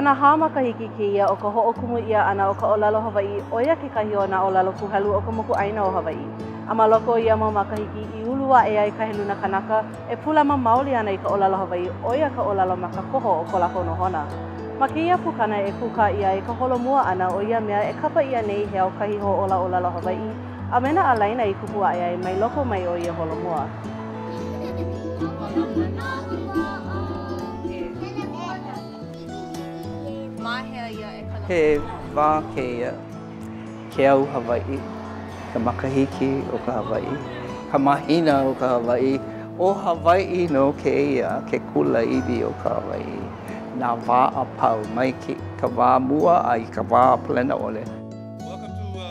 40 makahiki kēia o ka hoʻokumu ʻia ʻana o ka ʻōlelo Hawaiʻi, ʻo ia kekahi o nā ʻōlelo kūhelu o ka mokuʻāina o Hawaiʻi. A ma loko o ia mau makahiki i ulu aʻe ai ka heluna kanaka e pūlama maoli ana i ka ʻōlelo Hawaiʻi, ʻo ia ka ʻōlelo makakoho o ko lākou nohona. Ma kēia pukana e kūkā ʻia ai ka holomua ʻana o ia mea e kapa ʻia nei he aukahi hoʻōla ʻōlelo Hawaiʻi a me nā ālaina i kupu aʻe ai mai loko mai o ia holomua. He wā kēia, ke au Hawaiʻi, ka makahiki o ka Hawaiʻi, ka mahina o ka Hawaiʻi, ʻo Hawaiʻi nō kēia, ke kulāiwi o ka Hawaiʻi, nā wā a pau, mai ka wā mua a i ka wā palena ʻole.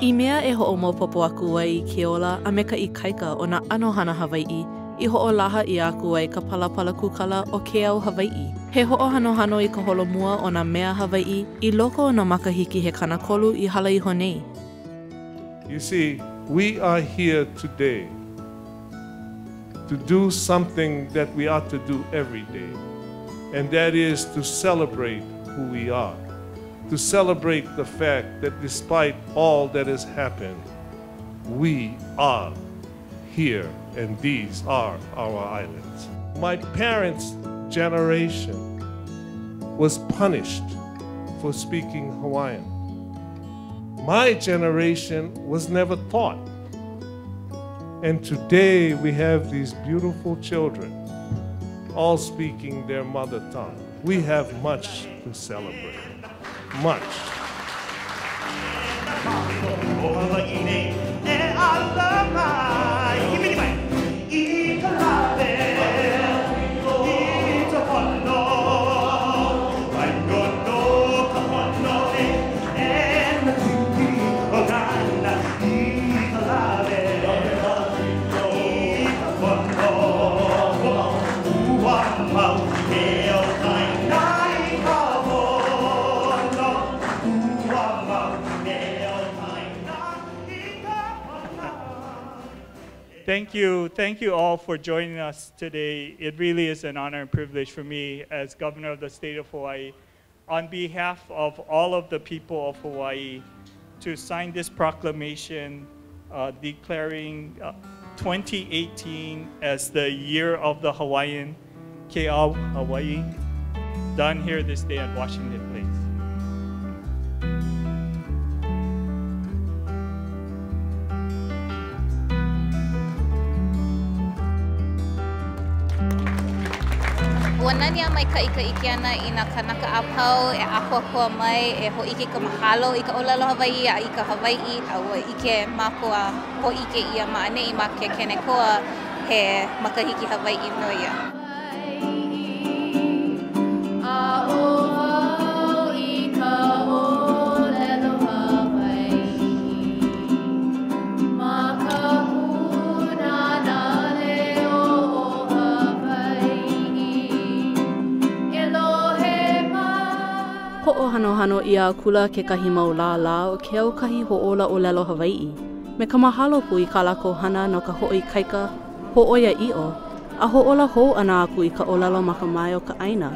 I mea e hoʻomaopopo aku ai i ke ola a me ka ikaika o nā ʻano hana Hawaiʻi i hoʻolaha ʻia aku ai ka palapala kūkala ʻo Ke Au Hawaiʻi. He hoʻohanohano i ka holomua o nā mea Hawaiʻi i loko o nā makahiki he 30 i hala iho nei. You see, we are here today to do something that we ought to do every day, and that is to celebrate who we are, to celebrate the fact that despite all that has happened, we are here and these are our islands. My parents' generation was punished for speaking Hawaiian. My generation was never taught. And today we have these beautiful children all speaking their mother tongue. We have much to celebrate. Much. Thank you. Thank you all for joining us today. It really is an honor and privilege for me as governor of the state of Hawaii, on behalf of all of the people of Hawaii, to sign this proclamation uh, declaring uh, 2018 as the year of the Hawaiian, Ke Ao Hawaii, done here this day at Washington Place. Ua nani a maikaʻi ka ʻike ʻana i nā kānaka a pau e ʻākoakoa mai e hōʻike i ka mahalo i ka ʻōlelo Hawaiʻi a i ka Hawaiʻi a ua ʻike mākou a hōʻike ʻia ma ʻaneʻi ma ke Kenekoa he makahiki Hawaiʻi nō ia. Hoʻohanohano ʻia akula kekahi mau lālā o ke aukahi hoʻōla ʻōlelo Hawaiʻi me ka mahalo pū i kā lākou hana no ka hoʻoikaika, hōʻoiaʻiʻo, a hoʻōla hou ʻana aku i ka ʻōlelo makamae o ka ʻāina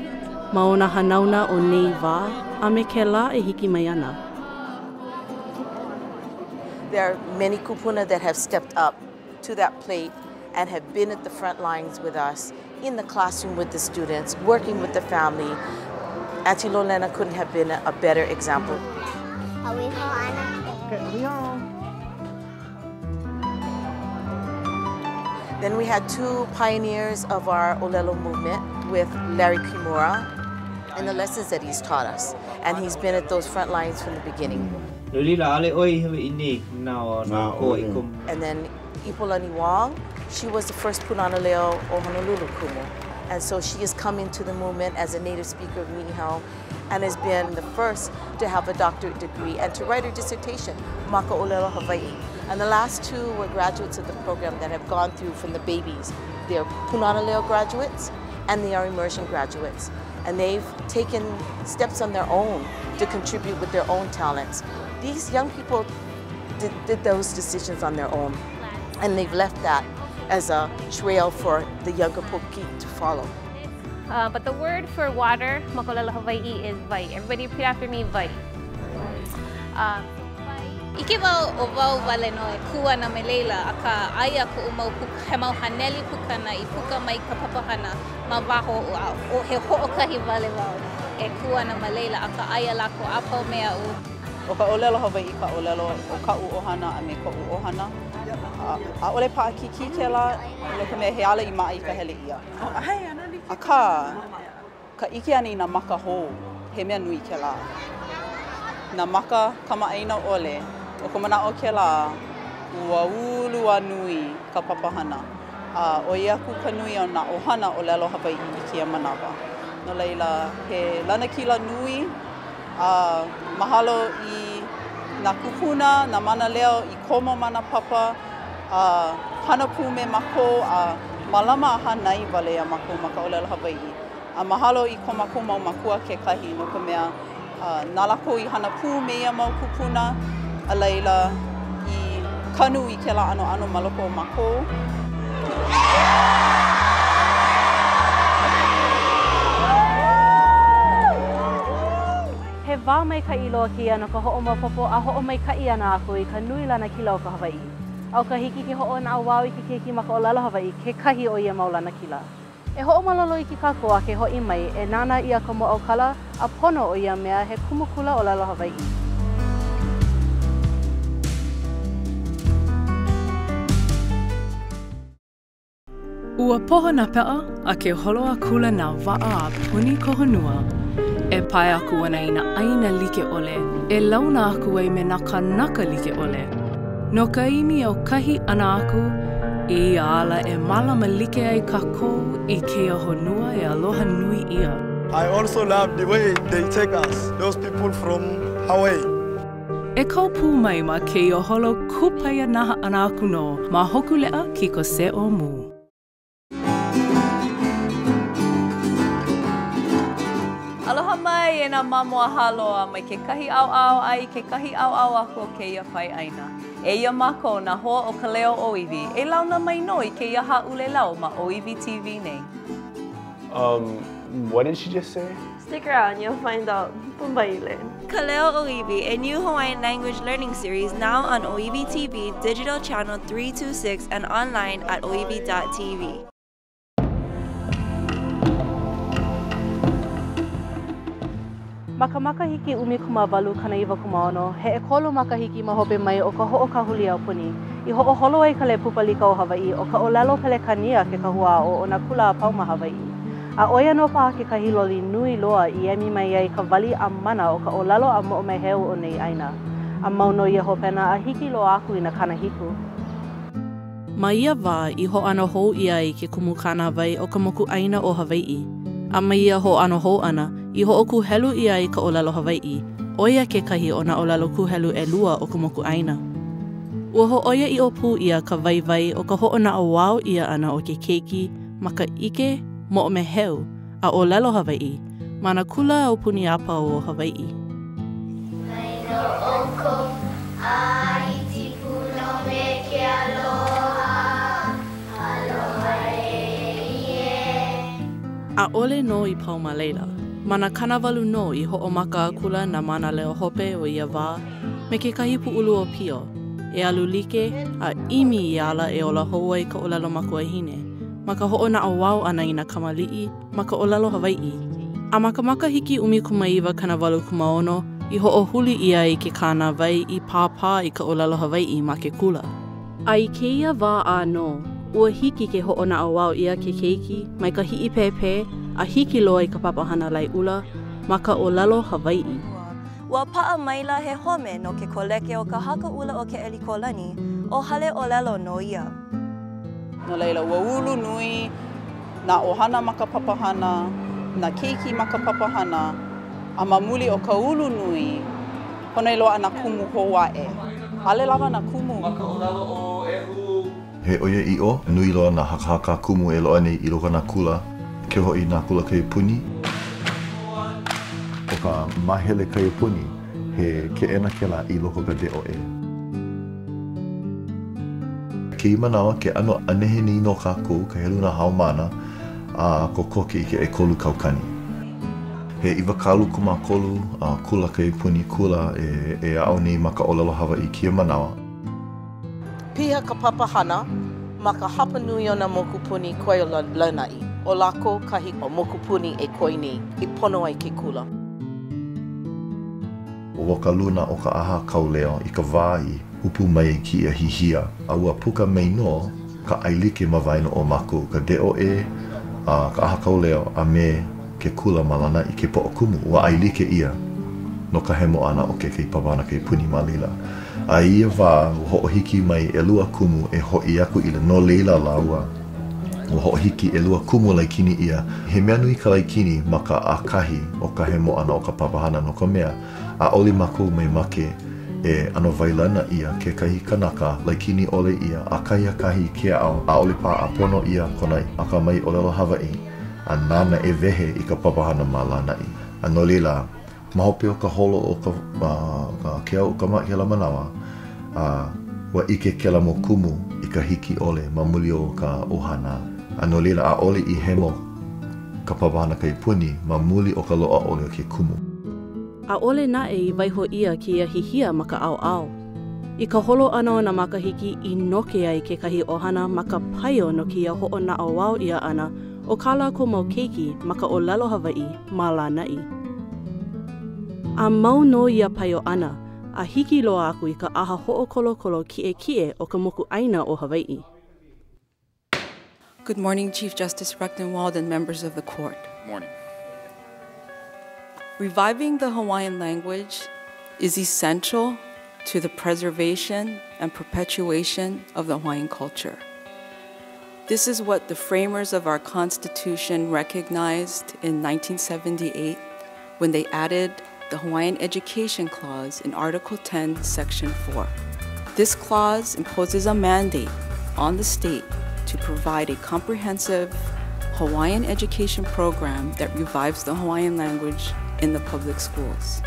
ma o nā hanauna o nei wā a me kēlā e hiki mai ana. There are many kupuna that have stepped up to that plate and have been at the front lines with us in the classroom with the students, working with the family. Auntie Lolena couldn't have been a better example. Then we had two pioneers of our Olelo movement with Larry Kimura and the lessons that he's taught us. And he's been at those front lines from the beginning. And then Ipolani Wong, she was the first Punana Leo o Honolulu Kumu. And so she has come into the movement as a native speaker of Ni'ihau and has been the first to have a doctorate degree and to write her dissertation, Maka Olelo Hawaii. And the last two were graduates of the program that have gone through from the babies. They're Punana Leo graduates and they are immersion graduates. And they've taken steps on their own to contribute with their own talents. These young people did, did those decisions on their own. And they've left that as a trail for the younger Poki to follow. Uh, but the word for water, ma ka ʻōlelo Hawaiʻi, is wai. Everybody repeat after me, wai. Um, ʻIke wau ʻo wau wale nō e kū ana ma laila, akā aia koʻu mau puka, he mau haneli pukana i puka mai ka papahana ma waho oʻu a ʻo he hoʻokahi wale wau e kū ana ma laila, akā aia lākou a pau me aʻu. ʻO ka ʻōlelo Hawaiʻi ka ʻōlelo o kaʻu ʻohana a me koʻu ʻohana. ʻAʻole paʻakikī kēlā no ka mea he ala i maʻa i ka hele ʻia. Akā, ka ʻike ʻana i nā maka hou, he mea nui kēlā. Nā maka kamaʻāina ʻole, ʻo ka manaʻo kēlā, ua ulu a nui ka papahana, a ʻoi aku ka nui o nā ʻohana ʻōlelo Hawaiʻi i kēia manawa. No laila, he lanakila nui, a mahalo i nā kūpuna, nā mānaleo i komo ma nā papa, a hana pū me mākou a mālama a hānai wale iā mākou ma ka ʻōlelo Hawaiʻi. A mahalo i ko mākou mau mākua kekahi no ka mea, na lākou i hana pū me ia mau kūpuna, a laila i kanu i kēlā ʻanoʻano ma loko o mākou. He wā maikaʻi loa kēia no ka hoʻomaopopo a hoʻomaikaʻi ʻana aku i ka nui lanakila o ka Hawaiʻi. A ʻo ka hiki ke hoʻonaʻauao i ke keiki ma ka ʻōlelo Hawaiʻi kekahi o ia mau lanakila. E hoʻomalolo iki kākou a ke hoʻi mai e nānā ʻia ka mōʻaukala a pono o ia mea he kumu kula ʻōlelo Hawaiʻi. Ua poho nā peʻa a ke holo akula nā waʻa a puni ka honua. E pae aku ana i nā ʻāina like ʻole e launa aku ai me nā kānaka like ʻole. No ka ʻimi aukahi ʻana aku i ia ala e mālama like ai kākou i kēia honua e aloha nui ʻia. I also love the way they take us, those people from Hawaii. E kau pū mai ma kēia holo kūpaianaha ʻana aku nō ma Hōkūleʻa Kiko Se O Mū. Aloha mai e nā mamo a Hāloa mai kekahi ʻaoʻao a i kekahi ʻaoʻao aku o kēia pae ʻāina. Eia mākou nā hoa o Ka Leo ʻŌiwi e launa mai nō i kēia hāʻulelau ma ʻŌiwi TV nei. Um, what did she just say? Stick around, you'll find out. Pumbaile. Ka Leo ʻŌiwi, a new Hawaiian language learning series now on ʻŌiwi TV, digital channel 326 and online at oiwi.tv. Ma ka makahiki 1896, he ʻekolu makahiki ma hope mai o ka hoʻokahuli aupuni, i hoʻoholo ai ka Lepupalika o Hawaiʻi ʻo ka ʻōlelo Pelekania ke kahua aʻo o nā kula a pau ma Hawaiʻi. A ʻo ia nō paha kekahi loli nui loa i emi mai ai ka wali a mana o ka ʻōlelo a moʻomeheu o nei ʻāina. A mau nō ia hopena a hiki loa aku i nā 70. Ma ia wā i hōʻano hou ʻia ai ke kumukānāwai o ka mokuʻāina ʻo Hawaiʻi, a ma ia hōʻano hou ʻana i hoʻokūhelu ʻia ai ka ʻōlelo Hawaiʻi, ʻo ia kekahi o nā ʻōlelo kūhelu ʻelua o ka mokuʻāina. Ua hōʻoiaʻiʻo pū ʻia ka waiwai o ka hoʻonaʻauao ʻia ʻana o ke keiki ma ka ʻike, moʻomeheu, a ʻōlelo Hawaiʻi ma nā kula aupuni a pau o Hawaiʻi. Mai nō ʻoukou a hiti pū nō me ke aloha, aloha e ʻie. ʻAʻole nō i pau ma laila. Ma nā 80 nō i hoʻomaka akula nā mānaleo hope o ia wā me kekahi pūʻulu ʻōpio e alu like a ʻimi i ala e ola hou ai ka ʻōlelo makuahine ma ka hoʻonaʻauao ʻana i nā kamaliʻi ma ka ʻōlelo Hawaiʻi. A ma ka makahiki 1986 i hoʻohuli ʻia ai ke kānāwai i pāpā i ka ʻōlelo Hawaiʻi ma ke kula. A i kēia wā ʻānō, ua hiki ke hoʻonaʻauao ʻia ke keiki mai ka hiʻipēpē a hiki loa i ka papahana laeʻula ma ka ʻōlelo Hawaiʻi. Ua paʻa maila he home no ke koleke o ka Haka ʻUla o Keʻelikōlani, ʻo Haleʻōlelo nō ia. No laila, ua ulu nui nā ʻohana ma ka papahana, nā keiki ma ka papahana, a ma muli o ka ulu nui, pono e loaʻa nā kumu hou aʻe. ʻAʻole lawa nā kumu. Ma ka ʻōlelo ʻo ʻEhu. He ʻoiaʻiʻo, nui loa nā hakahaka kumu e loaʻa nei i loko o nā kula, keu hoʻi nā kula kaiapuni. ʻO ka māhele kaiapuni, he keʻena kēlā i loko o ka DOE. Kēia manawa, ke ʻano ānehe nei nō kākou, ka heluna haumāna, a kokoke i ke 3 kaukani. He 23 kula kaiapuni kula e aʻo nei ma ka ʻōlelo Hawaiʻi kēia manawa. Piha ka papahana ma ka hapanui o nā mokupuni koe ʻo Lānaʻi. ʻO lākou kahi mokupuni e koi nei i pono ai ke kula. ʻO wau ka luna o ka ʻaha kauleo i ka wā i ʻupu mai ai kēia hihia, a ua puka mai nō ka ʻaelike ma waena o mākou, ka DOE, a ka ʻaha kauleo, a me ke kula ma Lānaʻi, ke poʻokumu, ua ʻaelike ʻia no ka hemo ʻana o kekahi papahana kaiapuni ma laila. A i ia wā, ua hoʻohiki mai ʻelua kumu e hoʻi aku i no laila lāua. Ua hoʻohiki ʻelua kumu laikini ʻia. He mea nui ka laikini ma ka ʻākahi o ka hemo ʻana o ka papahana no ka mea, ʻaʻole mākou mamake e ʻano wailana ʻia kekahi kanaka laikini ʻole ʻia ʻakahi akahi i ke aʻo, ʻaʻole paʻa pono ʻia kona akamai ʻōlelo Hawaiʻi a nāna e wehe i ka papahana ma Lānaʻi. A no laila, Ma hope o ka holo o ka ke au o ka maʻi kēlā manawa, a ua ʻike kēlā mau kumu i ka hiki ʻole ma muli o ka ʻohana, a no laila ʻaʻole i hemo ka papahana kaiapuni ma muli o ka loaʻa ʻole o ke kumu. ʻAʻole naʻe i waiho ʻia kēia hihia ma ka ʻaoʻao. I ka holo ʻana o nā makahiki i noke ai kekahi ʻohana ma ka paio no kēia hoʻonaʻauao ʻia ʻana o kā lākou mau keiki ma ka ʻōlelo Hawaiʻi ma Lānaʻi. A mau nō ia paio ʻana a hiki loa aku i ka ʻaha hoʻokolokolo kiʻekiʻe o ka mokuʻāina o Hawaiʻi. Good morning, Chief Justice Recktenwald and members of the court. Morning. Reviving the Hawaiian language is essential to the preservation and perpetuation of the Hawaiian culture. This is what the framers of our Constitution recognized in 1978 when they added the Hawaiian Education Clause in Article 10, Section 4. This clause imposes a mandate on the state to provide a comprehensive Hawaiian education program that revives the Hawaiian language in the public schools.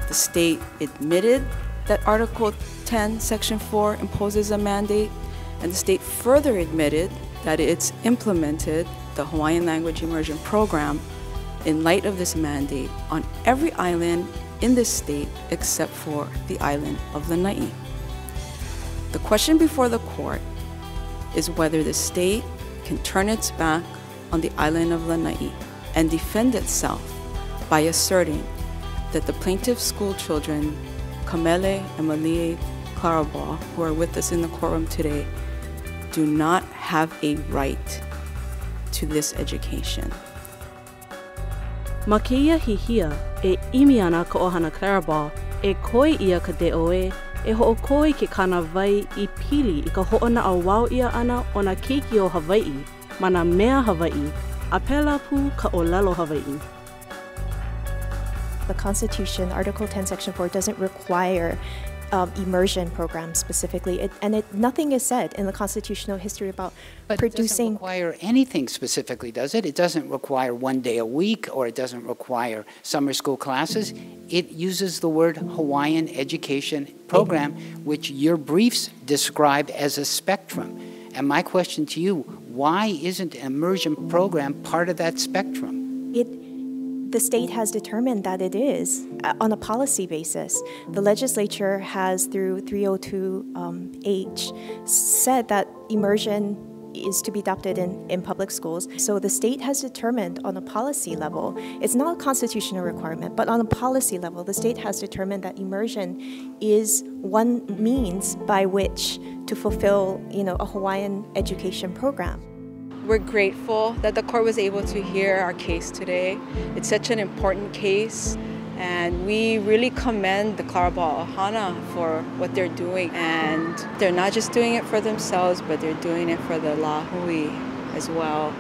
The state admitted that Article 10, Section 4 imposes a mandate, and the state further admitted that it's implemented the Hawaiian Language Immersion Program in light of this mandate on every island in this state except for the island of Lanai. The question before the court is whether the state can turn its back on the island of Lanai and defend itself by asserting that the plaintiff's school children, Kamele and Malie Clarabal, who are with us in the courtroom today, do not have a right to this education. Ma kēia hihia, e ʻimi ana ka ʻohana Clarabal e koi ʻia ka DOE e hoʻokō i ke kānāwai i pili i ka hoʻonaʻauao ʻia ʻana o nā keiki o Hawaiʻi ma nā mea Hawaiʻi a pēlā pū ka ʻōlelo Hawaiʻi. The Constitution, Article 10, Section 4, doesn't require um, immersion programs specifically, it, and it, nothing is said in the constitutional history about but producing. It doesn't require anything specifically, does it? It doesn't require one day a week, or it doesn't require summer school classes. It uses the word Hawaiian education program, which your briefs describe as a spectrum. And my question to you, why isn't an immersion program part of that spectrum? It the state has determined that it is uh, on a policy basis. The legislature has, through 302H, um, said that immersion is to be adopted in, in public schools. So the state has determined on a policy level, it's not a constitutional requirement, but on a policy level, the state has determined that immersion is one means by which to fulfill, you know, a Hawaiian education program. We're grateful that the court was able to hear our case today. It's such an important case. And we really commend the Clarabal Ohana for what they're doing. And they're not just doing it for themselves, but they're doing it for the Lahui as well.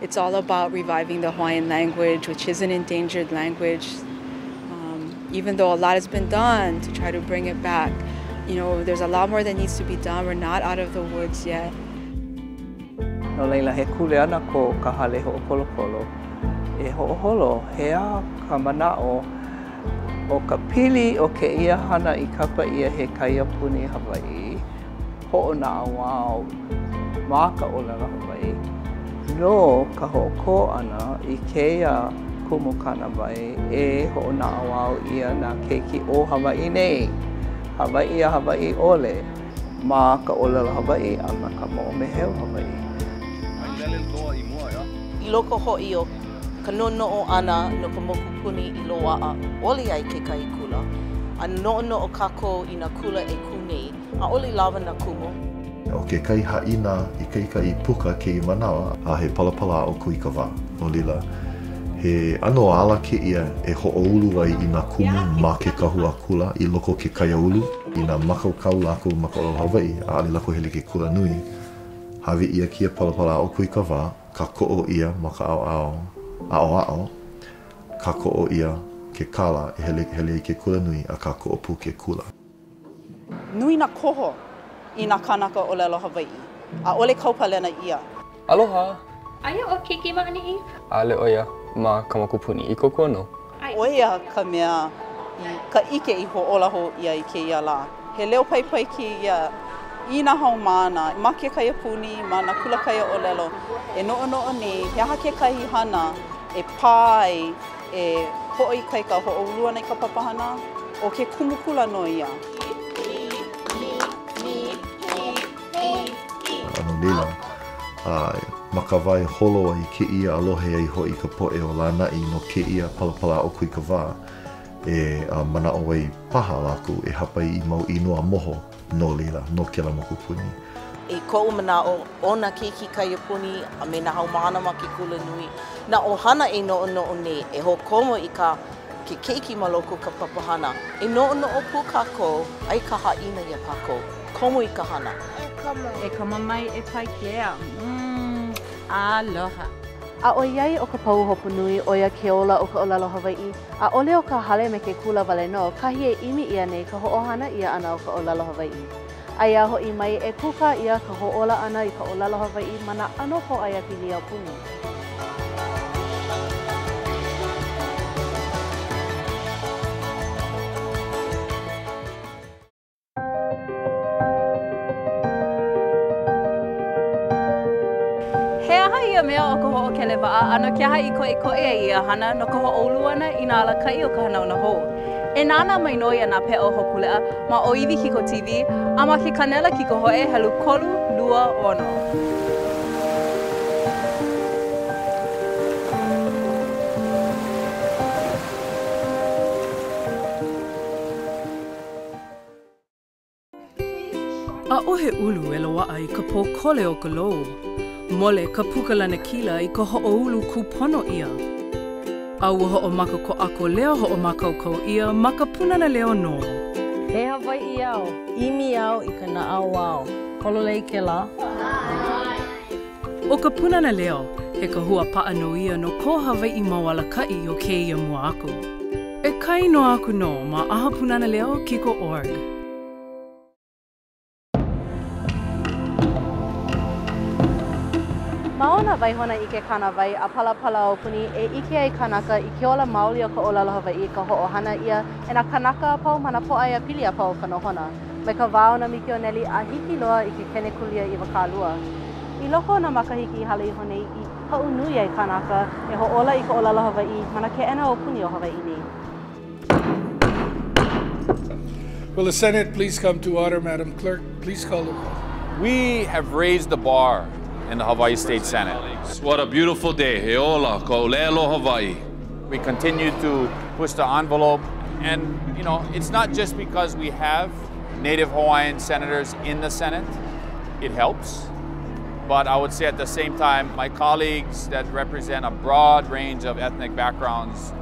It's all about reviving the Hawaiian language, which is an endangered language. Um, even though a lot has been done to try to bring it back, you know, there's a lot more that needs to be done. We're not out of the woods yet. No laila, he kuleana ko ka hale hoʻokolokolo e hoʻoholo he aha ka manaʻo o ka pili o kēia hana i kapa ʻia he kaiapuni Hawaiʻi hoʻonaʻauao ma ka ʻōlelo Hawaiʻi. No ka hoʻokō ʻana i kēia kumukānāwai e hoʻonaʻauao ʻia nā keiki o Hawaiʻi nei, Hawaiʻi a Hawaiʻi ʻole, ma ka ʻōlelo Hawaiʻi a ma ka moʻomeheu Hawaiʻi. I loko hoʻi o ka noʻonoʻo ʻana no ka mokupuni i loaʻa ʻole ai kekahi kula, a noʻonoʻo kākou i nā kula e kū nei, ʻaʻole lawa nā kumu. ʻO kekahi haʻina ikaika i puka kēia manawa, a he palapala aʻo kūikawā. No laila, he ʻano ala kēia e hoʻoulu ai i nā kumu ma ke kahua kula i loko o ke kaiāulu. Inā mākaukau lākou ma ka ʻōlelo Hawaiʻi, ʻaʻole lākou hele i ke kula nui, hāʻawi ʻia kēia palapala aʻo kūikawā, kākoʻo ʻia ma ka ʻaoʻao aʻoaʻo, kākoʻo ʻia ke kālā e hele hele i ke kula nui a kākoʻo pū ke kula. Nui nā koho i nā kānaka ʻōlelo Hawaiʻi. ʻAʻole kaupalena ʻia. Aloha! Aia ʻo Keiki ma ʻaneʻi? ʻAʻole ʻo ia ma ka mokupuni i kōkua nō. ʻO ia ka mea i ka ʻike i hoʻōla hou ʻia i kēia lā. He leo paipai kēia i nā haumāna ma ke kaiapuni, ma nā kula kaiaʻōlelo e noʻonoʻo nei he aha kekahi hana e pā ai e hoʻoikaika, hoʻoulu ana i ka papahana, ʻo ke kumu kula nō ia. A no laila, ma ka wā e holo ai kēia a lohe ai hoʻi ka poʻe o Lānaʻi no kēia palapala aʻo kūikawā, e manaʻo ai paha lākou e hāpai i mau inoa moho no laila, no kēlā mokupuni. I koʻu manaʻo, ʻo nā keiki kaiapuni a me nā haumāna ma ke kulanui, nā ʻohana e noʻonoʻo nei e hoʻokomo i kā ke keiki ma loko o ka papahana, e noʻonoʻo pū kākou, aia ka haʻina iā kākou, komo i ka hana. E komo. E komo mai e Paikea. Mm, aloha. A ʻoiai ʻo ka pahuhopu nui ʻo ia ke ola o ka ʻōlelo Hawaiʻi, ʻaʻole ʻo ka hale me ke kula wale nō kahi e ʻimi ʻia nei ka hoʻohana ʻia ʻana o ka ʻōlelo Hawaiʻi. Aia hoʻi mai e kūkā ʻia ka hoʻōla ʻana i ka ʻōlelo Hawaiʻi ma nā ʻano pōʻaiapili aupuni. He aha ia mea ʻo ka hoʻokele waʻa a no ke aha i koʻikoʻi ai ia hana no ka hoʻoulu ʻana i nā alakaʻi o ka hanauna hou? E nānā mai nō iā Nā Peʻa o Hōkūleʻa ma ʻŌiwi Kiko TV a ma ke kānela kikohoʻe helu 36. ʻAʻohe ʻulu e loaʻa i ka pōkole o ka lou. Mole ka puka lanakila i ka hoʻoulu kūpono ʻia. A ua hoʻomaka ko ʻAko leo hoʻomākaukau ʻia ma ka Pūnana Leo nō. He Hawaiʻi au. ʻImi au i ka naʻauao. Pololei kēlā? ʻO ka Pūnana Leo, he kahua paʻa nō ia no ko Hawaiʻi mau alakaʻi o kēia mua aku. E kāinoa aku nō ma ʻAha Pūnana Leo kiko org. Ma o nā waihona ʻike kānāwai a palapala aupuni e ʻike ai kānaka i ke ola maoli o ka ʻōlelo Hawaiʻi i ka hoʻohana ʻia e nā kānaka a pau ma nā pōʻaiapili a pau o ka nohona, mai ka wā o nā mikioneli a hiki loa i ke kenekulia 20. I loko o nā makahiki i hala iho nei i paʻu nui ai kānaka e hoʻōla i ka ʻōlelo Hawaiʻi ma nā keʻena aupuni o Hawaiʻi nei. Will the Senate please come to order, Madam Clerk? Please call the roll. We have raised the bar in the Hawaii State Senate. What a beautiful day. He ola ka ʻōlelo Hawaii. We continue to push the envelope. And, you know, it's not just because we have Native Hawaiian senators in the Senate. It helps. But I would say at the same time, my colleagues that represent a broad range of ethnic backgrounds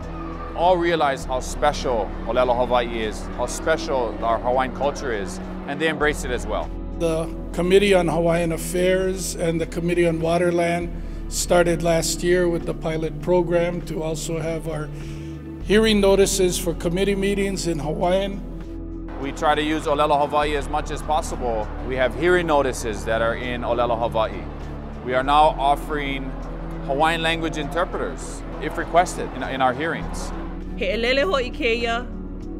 all realize how special Olelo Hawaii is, how special our Hawaiian culture is, and they embrace it as well. The Committee on Hawaiian Affairs and the Committee on Waterland started last year with the pilot program to also have our hearing notices for committee meetings in Hawaiian. We try to use Olelo Hawaii as much as possible. We have hearing notices that are in Olelo Hawaii. We are now offering Hawaiian language interpreters, if requested, in, in our hearings. He ʻelele hoʻi kēia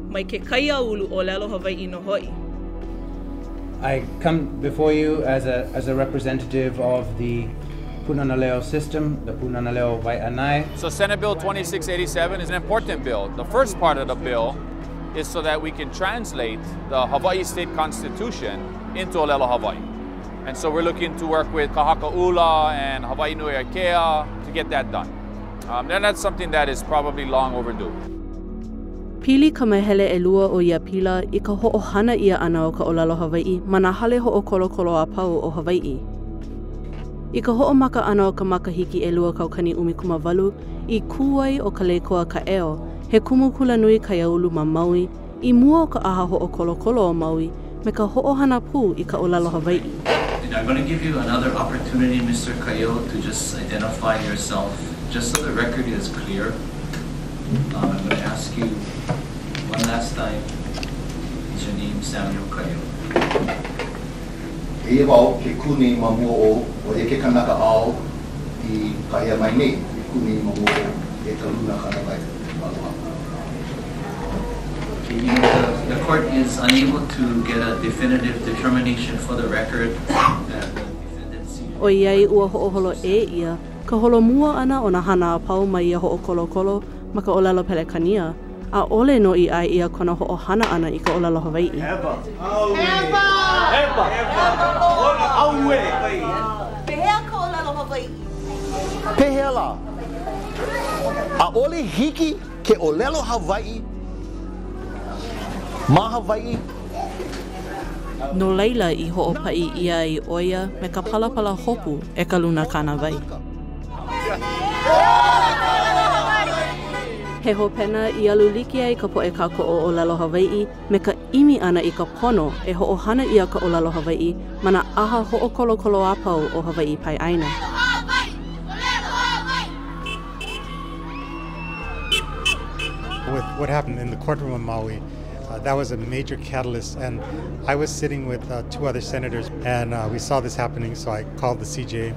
mai ke kaiāulu ʻōlelo Hawaiʻi nō hoʻi. I come before you as a, as a representative of the Pūnana Leo system, the Pūnana Leo Wai'anae. So Senate Bill 2687 is an important bill. The first part of the bill is so that we can translate the Hawaii State Constitution into Olelo Hawaii. And so we're looking to work with Ka Haka 'Ula and Hawaii Nui Akea to get that done. Um, and that's something that is probably long overdue. Pili ka mahele ʻelua o ia pila i ka hoʻohana ʻia ʻana o ka ʻōlelo Hawaiʻi ma nā hale hoʻokolokolo a pau o Hawaiʻi. I ka hoʻomaka ʻana o ka makahiki 2018, i kū ai ʻo Kaleikoa Kaʻeo, he kumu kulanui kaiāulu ma Maui, i mua o ka ʻaha hoʻokolokolo o Maui me ka hoʻohana pū i ka ʻōlelo Hawaiʻi. And I'm going to give you another opportunity, Mr. Kaʻeo, to just identify yourself, just so the record is clear. Um, I'm going to ask you one last time, is your name Samuel Kaʻeo? Eia wau ke kū nei ma mua ou, ʻo ia ke kanaka āu i kāhea mai nei, ke kū nei ma mua ou, e ka luna kānāwai. Aloha. Okay, you know, the, the court is unable to get a definitive determination for the record that the defendant's ʻOiai ua hoʻoholo ʻē ʻia ka holomua ʻana o nā hana a pau ma ia hoʻokolokolo ma ka ʻōlelo Pelekania, ʻaʻole nō i ʻae ʻia kona hoʻohana ʻana i ka ʻōlelo Hawaiʻi. Pehea ka ʻōlelo Hawaiʻi? Pehea lā? ʻAʻole hiki ke ʻōlelo Hawaiʻi ma Hawaiʻi? No laila i hoʻopaʻi ʻia ai ʻo ia me ka palapala hopu e ka luna kānāwai. He hopena i alu like ai ka poʻe kākoʻo ʻōlelo Hawaiʻi me ka ʻimi ʻana i ka pono e hoʻohana ʻia ka ʻōlelo Hawaiʻi ma nā ʻaha hoʻokolokolo a pau o Hawaiʻi Paeʻāina. With what happened in the courtroom of Maui, uh, that was a major catalyst. And I was sitting with uh, two other senators, and uh, we saw this happening, so I called the CJ.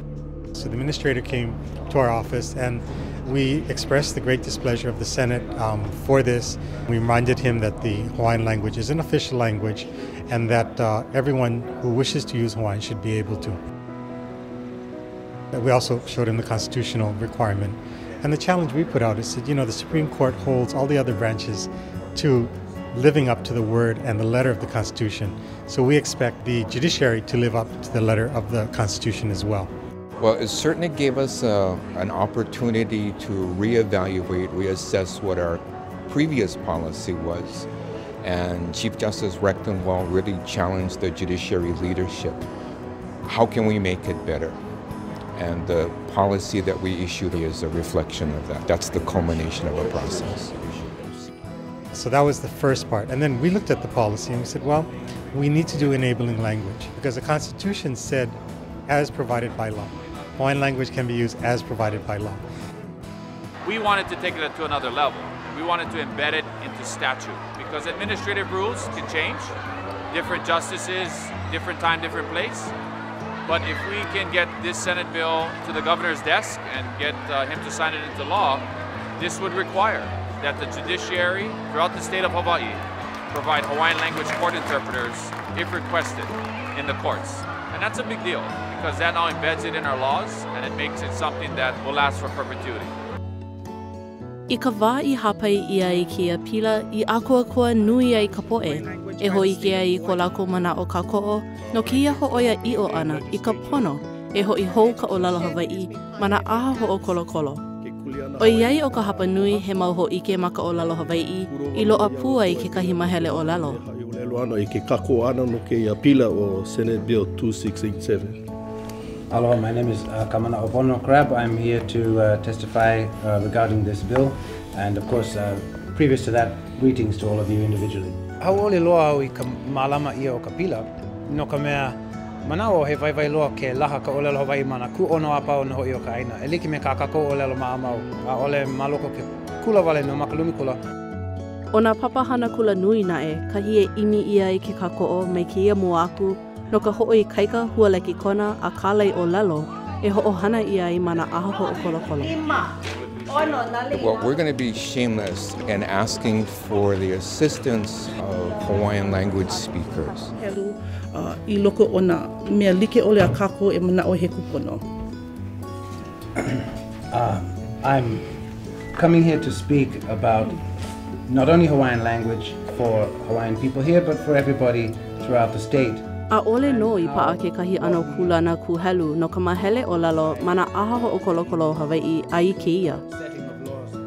So the administrator came to our office, and we expressed the great displeasure of the Senate um, for this. We reminded him that the Hawaiian language is an official language and that uh, everyone who wishes to use Hawaiian should be able to. We also showed him the constitutional requirement. And the challenge we put out is that, you know, the Supreme Court holds all the other branches to living up to the word and the letter of the Constitution. So we expect the judiciary to live up to the letter of the Constitution as well. Well, it certainly gave us uh, an opportunity to reevaluate, reassess what our previous policy was. And Chief Justice Recktenwald really challenged the judiciary leadership. How can we make it better? And the policy that we issued is a reflection of that. That's the culmination of a process. So that was the first part. And then we looked at the policy and we said, well, we need to do enabling language because the Constitution said as provided by law. Hawaiian language can be used as provided by law. We wanted to take it to another level. We wanted to embed it into statute because administrative rules can change. Different justices, different time, different place. But if we can get this Senate bill to the governor's desk and get uh, him to sign it into law, this would require that the judiciary throughout the state of Hawaii provide Hawaiian language court interpreters if requested in the courts. And that's a big deal because that now embeds it in our laws and it makes it something that will last for perpetuity. I ka wā i hāpai ʻia ai kēia pila i ʻākoakoa nui ai ka poʻe e hōʻike ai i ko lākou manaʻo kākoʻo no kēia hōʻoiaʻiʻo ʻana i ka pono e hoʻi hou ka ʻōlelo Hawaiʻi ma nā ʻaha hoʻokolokolo. ʻOiai ʻo ka hapanui he mau hōʻike ma ka ʻōlelo Hawaiʻi i loaʻa pū ai kekahi mahele ʻōlelo. ʻōlelo ʻana i ke kākoʻo ʻana no kēia pila ʻo Senate Bill 2687. Aloha, my name is uh, Kamana'opono Crabbe. I'm here to uh, testify uh, regarding this bill. And of course, uh, previous to that, greetings to all of you individually. Hauʻoli loa au i ka mālama ʻia o ka pila, no ka mea, manaʻo he waiwai loa ke laha ka ʻōlelo Hawaiʻi ma nā kūʻono a pau nō hoʻi o ka ʻāina. E like me kā kākou ʻōlelo maʻamau, ʻaʻole ma loko ke kula wale nō ma ka lumi kula. ʻO nā papahana kulanui naʻe kahi e ʻimi ʻia ai ke kākoʻo mai kēia mua aku no ka hoʻoikaika hualekikona a kālaiʻōlelo e hoʻohana ʻia ai ma nā ʻaha hoʻokolokolo. Well, we're going to be shameless in asking for the assistance of Hawaiian language speakers. Helu i loko o nā mea like ʻole a kākou e manaʻo he kūpono. I'm coming here to speak about not only Hawaiian language for Hawaiian people here, but for everybody throughout the state. ʻAʻole nō i paʻa kekahi ʻano kūlana kūhelu no ka māhele ʻōlelo ma nā ʻaha hoʻokolokolo o Hawaiʻi a i kēia.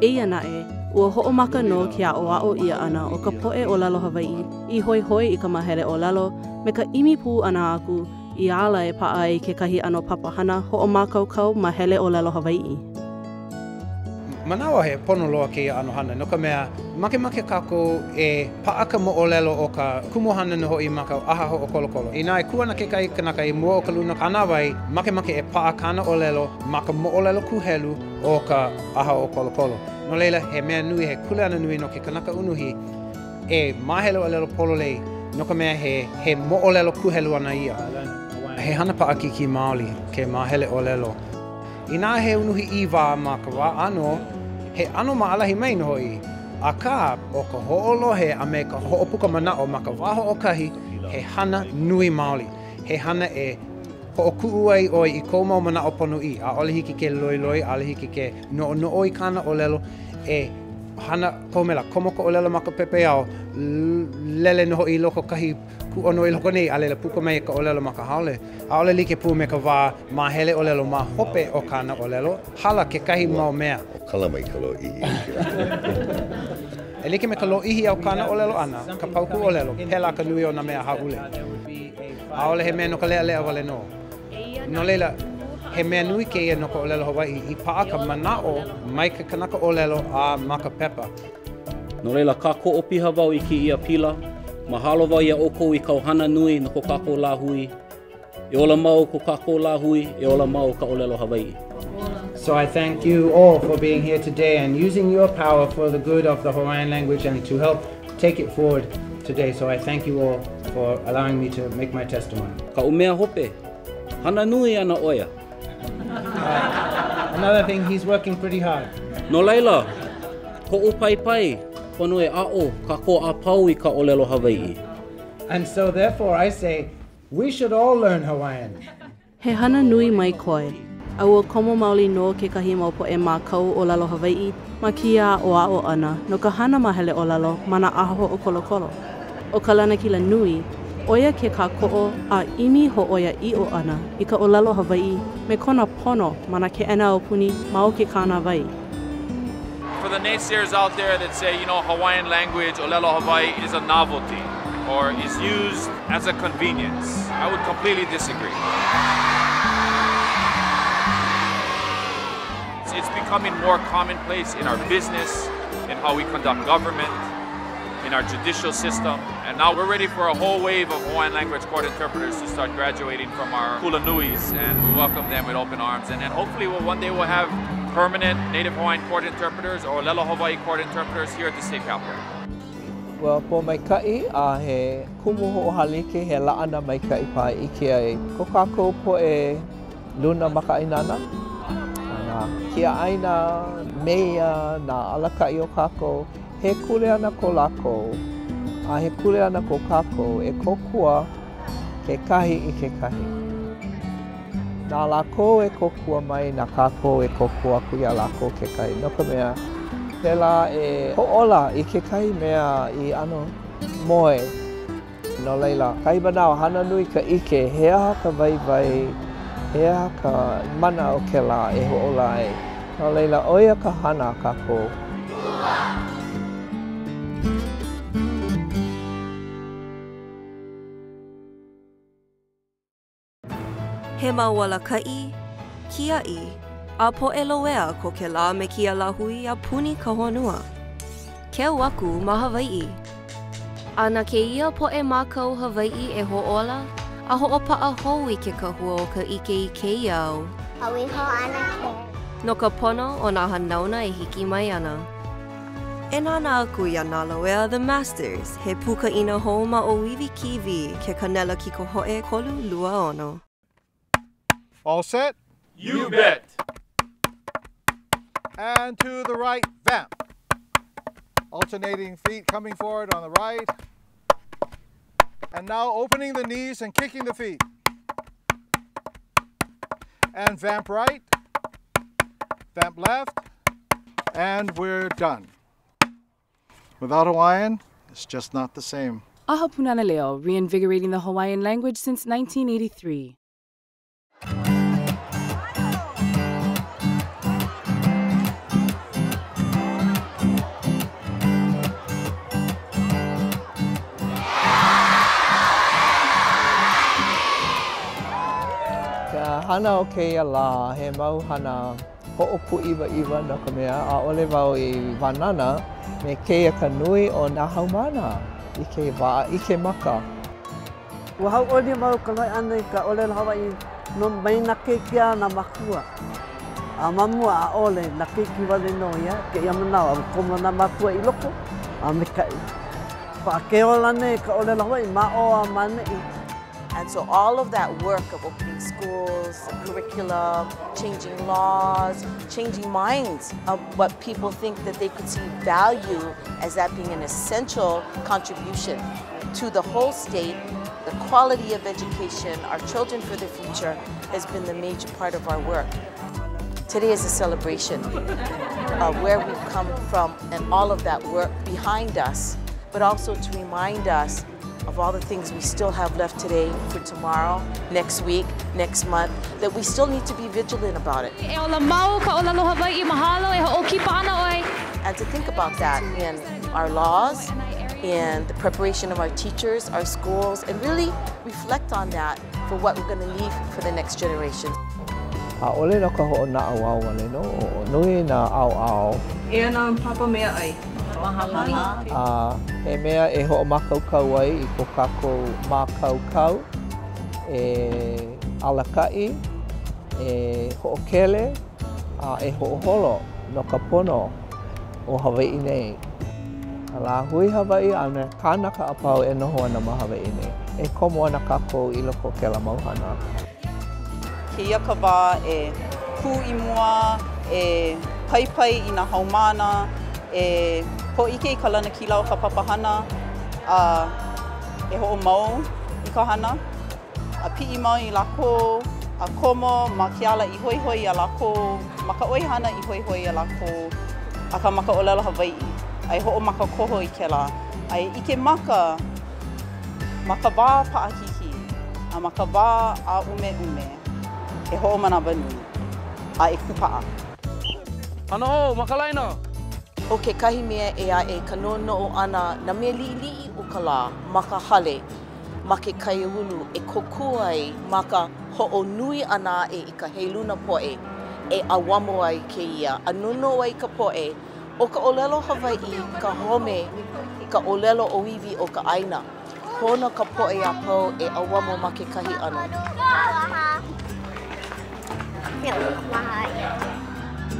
Eia naʻe, ua hoʻomaka nō ke aʻoaʻo ʻia ʻana o ka poʻe ʻōlelo Hawaiʻi i hoihoi i ka māhele ʻōlelo me ka ʻimi pū ʻana aku i ala e paʻa ai kekahi ʻano papahana hoʻomākaukau māhele ʻōlelo Hawaiʻi. Manaʻo he pono loa kēia ʻano hana, no ka mea, makemake kākou e paʻa ka moʻolelo o ka kumuhana nō hoʻi ma ka ʻaha hoʻokolokolo. Inā e kū ana kekahi kanaka i mua o ka luna kānāwai, makemake e paʻa kāna ʻōlelo ma ka moʻolelo kūhelu o ka ʻaha hoʻokolokolo. No laila, he mea nui, he kuleana nui no ke kanaka unuhi e māhele ʻōlelo pololei, no ka mea, he he moʻolelo kūhelu ana ia. He hana paʻakikī maoli ke māhele ʻōlelo. Inā he unuhi ʻīwā ma ka wā ʻānō, he ʻano maʻalahi mai nō hoʻi. Akā, ʻo ka hoʻolohe a me ka hoʻopuka manaʻo ma ka wā hoʻokahi, he hana nui maoli. He hana e hoʻokuʻu ai ʻoe i kou mau manaʻo ponoʻī. ʻAʻole hiki ke loiloi, ʻaʻole hiki ke noʻonoʻo i kāna ʻōlelo e hana kohu mea lā, komo ka ʻōlelo ma ka pepeiao, lele nō hoʻi i loko kahi kūʻono i loko nei, a laila puka mai ka ʻōlelo ma ka haole. ʻAʻole like pū me ka wā māhele ʻōlelo ma hope o kāna ʻōlelo, hala kekahi mau mea. Kala mai ka lōʻihi. E like me ka lōʻihi o kāna ʻōlelo ʻana, ka paukū ʻōlelo, pēlā ka nui o nā mea hāʻule. ʻAʻole he mea no ka leʻaleʻa wale nō. No laila, he mea nui kēia no ka ʻōlelo Hawaiʻi i paʻa ka manaʻo mai ke kanaka ʻōlelo a ma ka pepa. No laila, kākoʻo piha wau i kēia pila. Mahalo wau iā ʻoukou i kāu hana nui no ko kākou lāhui. E ola mau ko kākou lāhui, e ola mau ka ʻōlelo Hawaiʻi. So I thank you all for being here today and using your power for the good of the Hawaiian language and to help take it forward today. So I thank you all for allowing me to make my testimony. Kaʻu mea hope, hana nui ana ʻo ia. Another thing, he's working pretty hard. No laila, koʻu paipai, pono e aʻo kākou a pau i ka ʻōlelo Hawaiʻi. And so therefore I say, we should all learn Hawaiian. He hana nui mai koe, a ua komo maoli nō kekahi mau poʻe mākau ʻōlelo Hawaiʻi ma kēia aʻoaʻo ʻana no ka hana māhele ʻōlelo ma nā ʻaha hoʻokolokolo. ʻO ka lanakila nui, ʻo ia ke kākoʻo a ʻimi hōʻoiaʻiʻo ʻana i ka ʻōlelo Hawaiʻi me kona pono ma nā keʻena aupuni ma o ke kānāwai. For the naysayers out there that say, you know, Hawaiian language, ʻōlelo Hawaii, is a novelty or is used as a convenience, I would completely disagree. It's becoming more commonplace in our business, in how we conduct government, in our judicial system. And now we're ready for a whole wave of Hawaiian language court interpreters to start graduating from our kulanuis, and we welcome them with open arms. And, and hopefully we'll, one day we'll have permanent Native Hawaiian court interpreters or ʻŌlelo Hawaii court interpreters here at the state capitol. Ua pōmaikaʻi a he kumu hoʻohālike, he laʻana maikaʻi paha i ʻike ai ko kākou poʻe luna makaʻāinana, nā kiaʻāina, meia, nā alakaʻi o kākou, He kuleana ko lākou, a he kuleana ko kākou e kōkua kekahi i kekahi. Na lākou e kōkua mai, na kākou e kōkua aku iā lākou kekahi, no ka mea, pēlā e hoʻōla i kekahi mea i ʻano moe. No laila, kahi manawa, hana nui ka ʻike, he aha ka waiwai, he aha ka mana o kēlā e hoʻōla ai. No laila, ʻo ia ka hana a kākou. He mau alakaʻi, kiaʻi, a poʻe loea ko kēlā me kēia lāhui a puni ka honua. Keu aku ma Hawaiʻi. A na kēia poʻe mākau Hawaiʻi e hoʻōla a hoʻopaʻa hou i ke kahua o ka ʻike i kēia au. No ka pono o nā hanauna e hiki mai ana. E nānā aku iā Nā Loea The Masters, he pūkaʻina hou ma ʻŌiwi TV, ke kanela kikohoʻe 326. All set? You bet! And to the right, vamp. Alternating feet coming forward on the right. And now opening the knees and kicking the feet. And vamp right. Stamp left, and we're done. Without Hawaiian, it's just not the same. ʻAha Pūnana Leo, reinvigorating the Hawaiian language since 1983. Ka hana o kēia lā, he mau hana hoʻopūʻiwaʻiwa no ka mea, ʻaʻole wau i wānana me kēia ka nui o nā haumāna i kēia wā a ʻike maka. Ua hauʻoli wau ka lohe ʻana i ka ʻōlelo Hawaiʻi no mai nā keiki a nā mākua. A ma mua, ʻaʻole, nā keiki wale nō ia, kēia manawa, ua komo nā mākua i loko a maikaʻi. Paʻa ke ola nei ka ʻōlelo Hawaiʻi ma ʻō a ma ʻaneʻi. And so all of that work of opening schools, the curriculum, changing laws, changing minds of what people think that they could see value as that being an essential contribution to the whole state, the quality of education, our children for the future has been the major part of our work. Today is a celebration of where we've come from and all of that work behind us, but also to remind us of all the things we still have left today for tomorrow, next week, next month, that we still need to be vigilant about it. E ola mau ka ʻōlelo Hawaiʻi, mahalo e hoʻokipa ana ʻoe. And to think about that in our laws, in the preparation of our teachers, our schools, and really reflect on that for what we're going to leave for the next generation. ʻAʻole no ka hoʻonaʻauao wale nō, nui nā ʻaoʻao. Eia nā papa meaʻai. Mahalo. A he mea e hoʻomākaukau ai i ko kākou mākaukau e alakaʻi, e hoʻokele, a e hoʻoholo no ka pono o Hawaiʻi nei. Ka lāhui Hawaiʻi a me kānaka a pau e noho ana ma Hawaiʻi nei. E komo ana kākou i loko o kēlā mau hana. Kēia ka wā e kū i mua, e paipai i nā haumāna, e hōʻike i ka lanakila o ka papahana, a e hoʻomau i ka hana. A piʻi mau i lākou, a komo ma ke ala i hoihoi iā lākou, ma ka ʻoihana i hoihoi iā lākou, akā ma ka ʻōlelo Hawaiʻi, a e hoʻomakakoho i kēlā, a e ʻike maka ma ka wā paʻakikī, a ma ka wā ʻāʻumeʻume, e hoʻomanawanui, a e kūpaʻa. Hana hou ma ka laina! ʻO kekahi mea ʻē aʻe ka noʻonoʻo ʻana nā mea liʻiliʻi o ka lā ma ka hale, ma ke kaiāulu e kōkua ai ma ka hoʻonui ʻana aʻe i ka heluna poʻe e ʻauamo ai kēia a noʻonoʻo ai ka poʻe ʻo ka ʻōlelo Hawaiʻi ka home, ka ʻōlelo ʻōiwi o ka ʻāina. Pono ka poʻe a pau e ʻauamo ma kekahi ʻano.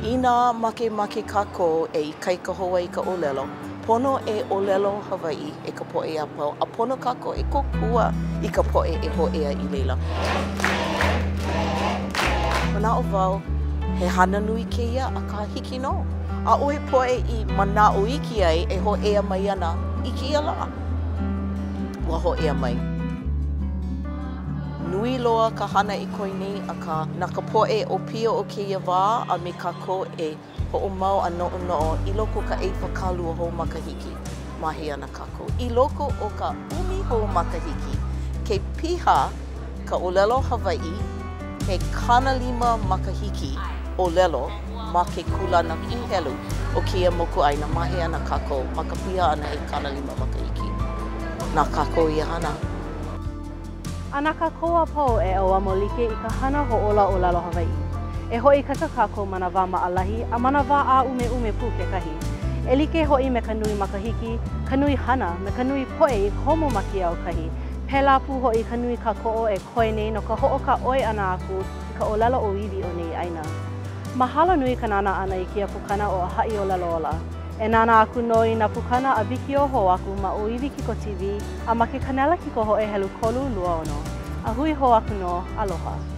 Inā makemake kākou e ikaika hou ai ka ʻōlelo, Pono e ʻōlelo Hawaiʻi e ka poʻe a pau, a pono kākou e kōkua i ka poʻe e hōʻea i laila. Manaʻo wau, he hana nui kēia, akā hiki nō. ʻAʻohe poʻe i manaʻo iki ai e hōʻea mai ana i kēia lā. Ua hōʻea mai. Nui loa ka hana e koe nei, akā na ka poʻe ʻōpio o kēia wā a me kākou e Hoʻomau a noʻonoʻo i loko o ka 20 hou makahiki, ma hea ana kākou? I loko o ka ʻumi hou makahiki, ke piha ka ʻōlelo Hawaiʻi he 50 makahiki ʻōlelo ma ke kūlana kūhelu o kēia mokuʻāina, ma hea ana kākou ma ka piha ʻana he 50 makahiki? Na kākou ia hana. A na kākou a pau e ʻauamo like i ka hana hoʻōla ʻōlelo Hawaiʻi. E hoʻoikaika kākou ma nā wā maʻalahi a ma nā wā ʻāʻumeʻume pū kekahi. E like hoʻi me ka nui makahiki, ka nui hana, me ka nui poʻe i komo ma kēia aukahi, pēlā pū hoʻi ka nui kākoʻo e koe nei no ka hoʻokāʻoi ʻana aku i ka ʻōlelo ʻōiwi o nei ʻāina. Mahalo nui ka nānā ʻana i kēia pukana o ʻAhaʻiʻōlelo Ola. E nānā aku nō i nā pukana a wikiō hou aku ma ʻŌiwi Kiko TV a ma ke kanela kikohoʻe helu 326. A hui hou aku nō, aloha.